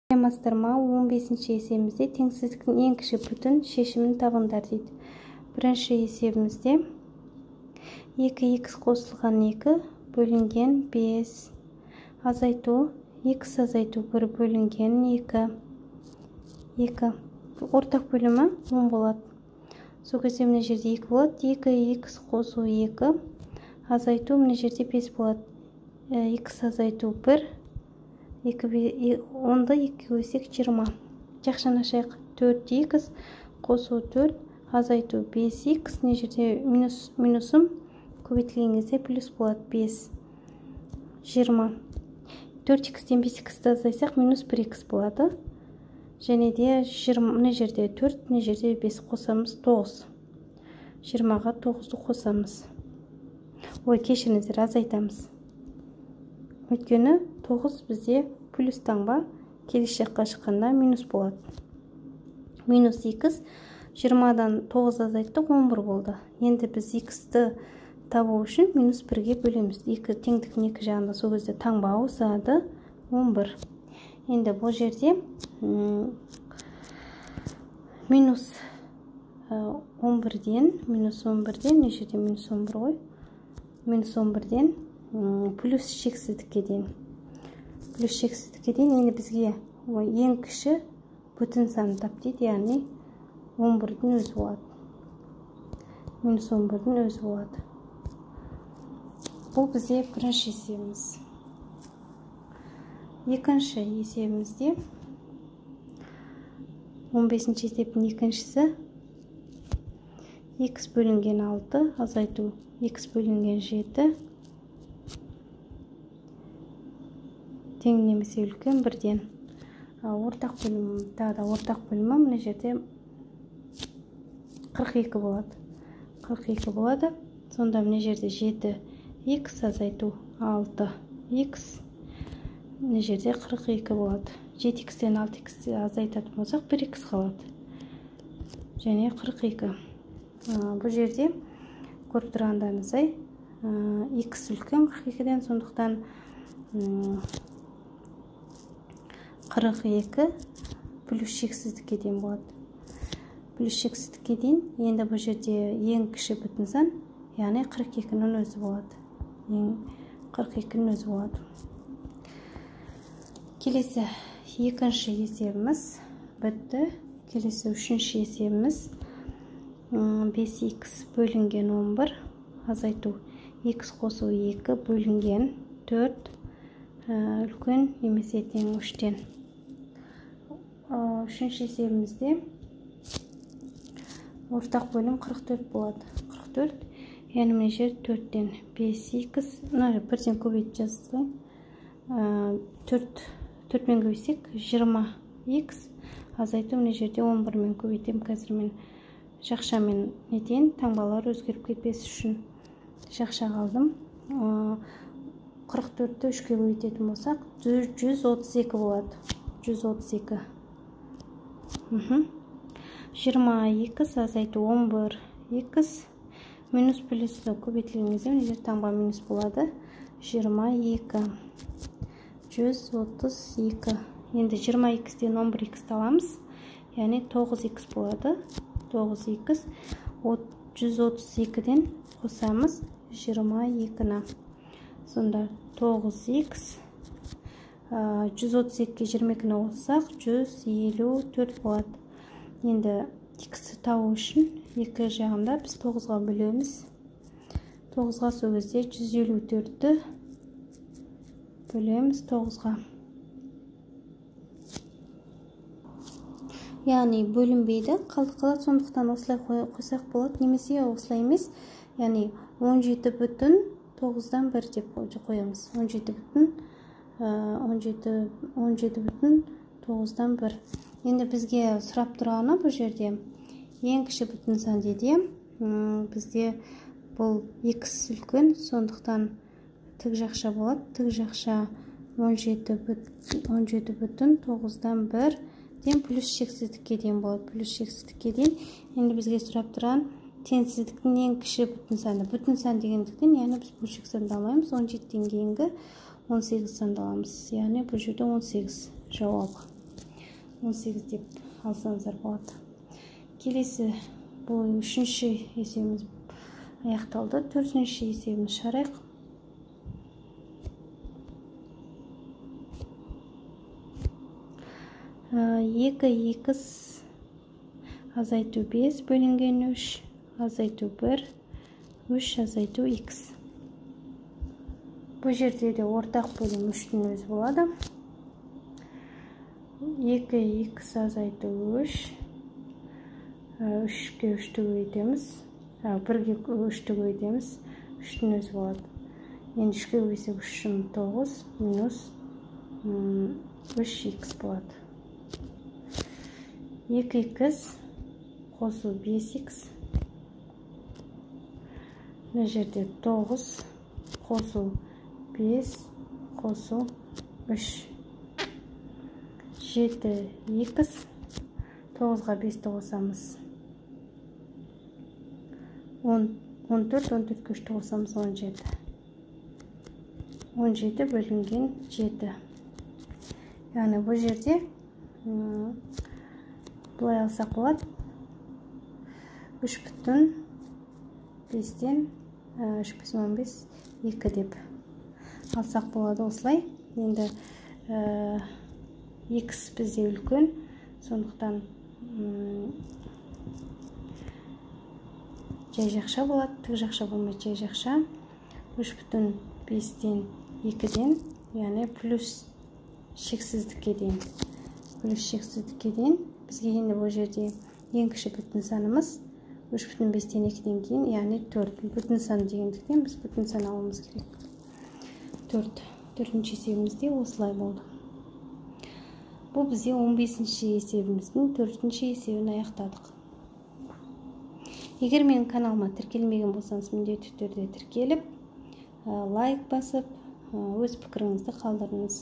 Саламатсыздар 15-ші есебімізде теңсіздіктің ең кіші бүтін шешімін табыңдар дейді. Бірінші есебімізде 2х қосылған 2 бөлінген 5 азайту х азайту 1 бөлінген 2. 2 ортақ бөлімі 10 болады. Сол кезде мына жерде 2 болады. 2х қосу 2 азайту мына жерде 5 болады. Х азайту 1 онды 2 бөлсек 20. Жақшаны ашайық. 4х қосу 4 азайту 5х, мына жерде минус минусым көбейтілген кезде плюс болады 5 20. 4х-тен 5х-ті азайтсақ минус 1х болады. Және де 20, мына жерде 4, мына жерде 5 қосамыз 9. 20-ға 9-ды қосамыз. Ой, кешіріңіздер, азайтамыз. Өйткені 9 бізде плюс таңба, келесі жаққа шыққанда минус болады. Минус х, 20-дан 9 азайттық, 11 болды. Енді біз х-ті табу үшін минус 1-ге бөлеміз. 2 теңдіктің екі жағында сол кезде таңба ауысады 11. Енді бұл жерде минус 11-ден, минус 11-ден, мына жерде минус 11 ғой, минус 11-ден плюс шексіздікке дейін. Плюс шексіздікке дейін енді бізге ең кіші бүтін санын тап дейді, яғни 11-дің өзі болады. Минус 11-дің өзі болады. Бұл бізде бірінші есебіміз. Екінші есебімізде 15-ші есептің екіншісі х бөлінген 6 азайту х бөлінген 7 тең немесе үлкен бірден. Ортақ бөлімі, тағы да ортақ бөлімі мына жерде 42 болады. 42 болады. Сонда мына жерде 7х азайту 6х, мына жерде 42 болады. 7х-тен 6х азайтатын болсақ 1х қалады. Және 42. Бұл жерде көріп тұрғандарыңыздай х үлкен 42-ден, сондықтан 42 плюс шексіздікке дейін болады. Плюс шексіздікке дейін. Енді бұл жерде ең кіші бүтін сан, яғни 42-нің өзі болады. Ең 42-нің өзі болады. Келесі екінші есебіміз бітті. Келесі үшінші есебіміз 5х бөлінген 11 азайту х қосу 2 бөлінген 4 үлкен немесе тең 3-тен. Үшінші есебімізде ортақ бөлім 44 болады. 44, яғни мына жер 4-тен 5х, мына бірден көбейтіп жазсаң, 4-мен көбейтсек 20х азайту мына жерде 11-мен көбейтемін. Қазір мен жақшамен нетейін, таңбалар өзгеріп кетпес үшін жақша қалдым. 44-ті 3-ке көбейтетін болсақ 132 болады. 132. 20х азайту 11х минус плюсті көбейтілген кезде мына жерде таңба минус болады. 22. 132. Енді 20х-тен 11х-ті аламыз, яғни 9х болады. 9х 132-ден қосамыз 22-ні. Сонда 9х 132-ге 22-ні қоссақ 154 болады. Енді х-ті табу үшін екі жағында біз 9-ға бөлеміз. 9-ға сол кезде 154-ті бөлеміз 9-ға. Яғни бөлінбейді, қалды қалады, сондықтан осылай қойсақ болады, немесе осылай емес, яғни 17,9-дан 1 деп қоямыз. 17,9-дан 1. Енді бізге сұрап тұрғаны бұл жерде ең кіші бүтін сан дейді. Бізде бұл х үлкен, сондықтан тік жақша болады. Тік жақша 17,9-дан 1 ден плюс шексіздікке дейін болады. Плюс шексіздікке дейін. Енді бізге сұрап тұрған теңсіздіктің ең кіші бүтін саны. Бүтін сан дегендіктен, яғни біз бөлшек санды алмаймыз, 17-тен кейінгі 18 санды аламыз. Яғни бұл жерде 18 жауабы. 18 деп алсаңыздар болады. Келесі бұл үшінші есебіміз аяқталды. Төртінші есебіміз шығарайық. 2 х азайту 5 бөлінген 3 азайту 1 3 азайту х. Бұл жерде де ортақ бөлім 3-тің өзі болады. 2 х азайту 3, 3-ке 3-ті көбейтеміз, 1-ге 3-ті көбейтеміз, 3-тің өзі болады. Енді 3-ке көбейтсек 3 9 минус 3х болады. 2х қосу 5х, мына жерде 9 қосу 5 қосу 3, 7х, 9-ға 5-ті қосамыз, 14, 14-ке 3-ті қосамыз, 17. 17 бөлінген 7. Яғни бұл жерде былай алсақ болады. 3,5-тен 3,5 2 деп алсақ болады осылай. Енді х бізде үлкен, сондықтан жай жақша болады, тік жақша болмайды, жай жақша. 3,5-тен 2-ден, яғни плюс шексіздікке дейін. Плюс шексіздікке дейін бізге енді бұл жерде ең кіші бүтін санымыз 3,5-тен 2-ден кейін, яғни 4. Бүтін сан дегендіктен біз бүтін сан алуымыз керек. 4. Төртінші есебімізде осылай болды. Бұл бізде 15-ші есебіміздің 4-ші есебін аяқтадық. Егер менің каналыма тіркелмеген болсаңыз, міндетті түрде тіркеліп, лайк басып, өз пікіріңізді қалдырыңыз.